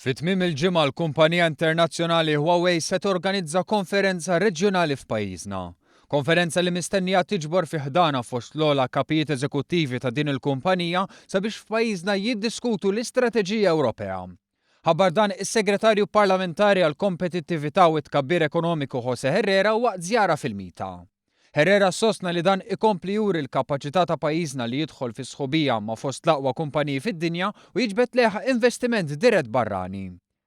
Fi tmiem il-ġimgħa l-kumpanija internazzjonali Huawei se torganizza konferenza reġjonali f'pajjiżna. Konferenza li mistennija tiġbor fi ħdanha fost l-ogħla kapijiet eżekuttivi ta' din il-kumpanija sabiex f'pajjiżna jiddiskutu l-istrateġija Ewropea. Ħabbar dan is-Segretarju Parlamentari għall-Kompetittività u t-Tkabbir Ekonomiku Jose Herrera waqt żjara fil-Mita. Herrera sostna li dan ikompli juri l-kapaċità ta' pajjiżna li jidħol fi sħubija ma' fost l-aqwa kumpaniji fid-dinja u jiġbed lejh investiment dirett barrani.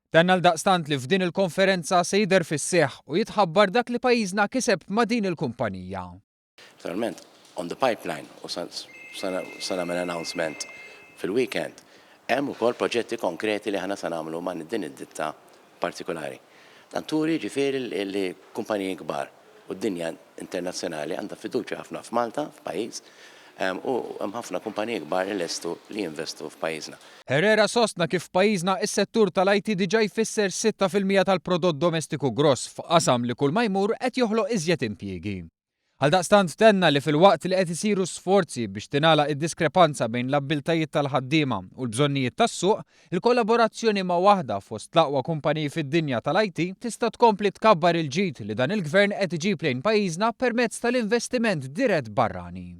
Tenna għaldaqstant li f'din il-konferenza se jidher fis-seħħ u jitħabbar dak li pajjiżna kiseb ma' din il-kumpanija. Naturalment, on the pipeline, u sa nagħmel announcement fil-weekend, hemm ukoll proġetti konkreti li aħna sa nagħmlu ma' din id-ditta partikolari. Dan turi jiġifieri li kumpaniji kbar u d-dinja internazzjonali għandha fiduċja ħafna f'Malta, f'pajjiż, u hemm ħafna kumpaniji kbar li lestu li jinvestu f'pajjiżna. Herrera sostna kif f'pajjiżna is-settur tal-IT diġà jfisser 6% tal-prodott domestiku gross f'qasam li kull ma jmur qed joħloq iżjed impjiegi. Għaldaqstant tenna li filwaqt li qed isiru sforzi biex tingħalaq id-diskrepanza bejn l-abbiltajiet tal-ħaddiema u l-bżonnijiet tas-suq, il-kollaborazzjoni ma' waħda fost l-aqwa kumpaniji fid-dinja tal-IT tista' tkompli tkabbar il-ġid li dan il-Gvern qed iġib lejn pajjiżna permezz tal-investiment dirett barrani.